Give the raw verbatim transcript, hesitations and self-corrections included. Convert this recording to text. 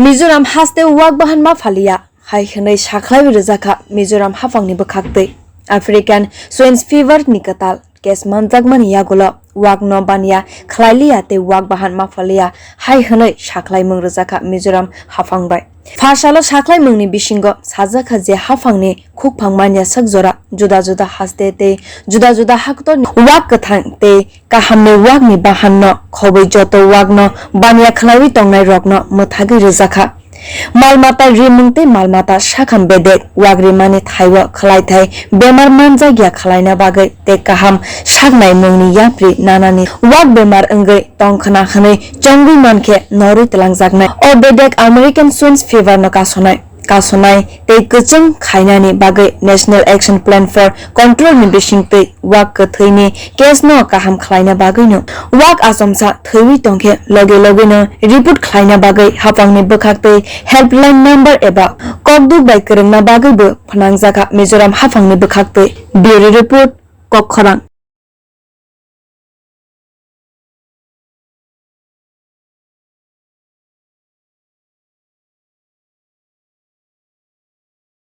Mizoram haste wak bahan ma phaliya hai hwnwi sakhlaiwi rwjakha Mizoram haphangni bwkhaktwi. African Swine Fever ni kwtal case manjakmani yagulo wakno baniya khlailiya tei wak bahan ma phaliya hai hwnwi sakhlaimung rwjakha Mizoram haphang bai. Pharsalo sakhlaimungni bisingo sajakha je haphangni khukphang manya sak jora juda juda haste tei juda juda haktorni wak kwthang tei kahamni wakni bahanno khobwi joto wakno baniya khlaiwi tongnai rokno mwthagwi rwjakha. Malmata rimung tei malmata sakham bedek wak rimani thaibo khlaithai bemar manjakya khlaina bagwi tei kaham saknaimungni yapri nanani wak bemar wngwi tongkhna hwnwi chongwi mankhe norwi twlangjaknai. O bedek American Swine Fever no kasonai, kasonai tei kwchwng khainani bagwi National Action Plan for Control ni bisingtwi wak kwthwini case no kaham khlaina bagwino wak achomsa thwiwi tongkhe loge logeno report khlaina bagwi haphangni bwkhaktwi helpline number eba kokduk bai kwrwngna bagwibo phnangjakha Mizoram haphangni bwkhaktwi. Bureau Report, Kokkhorang.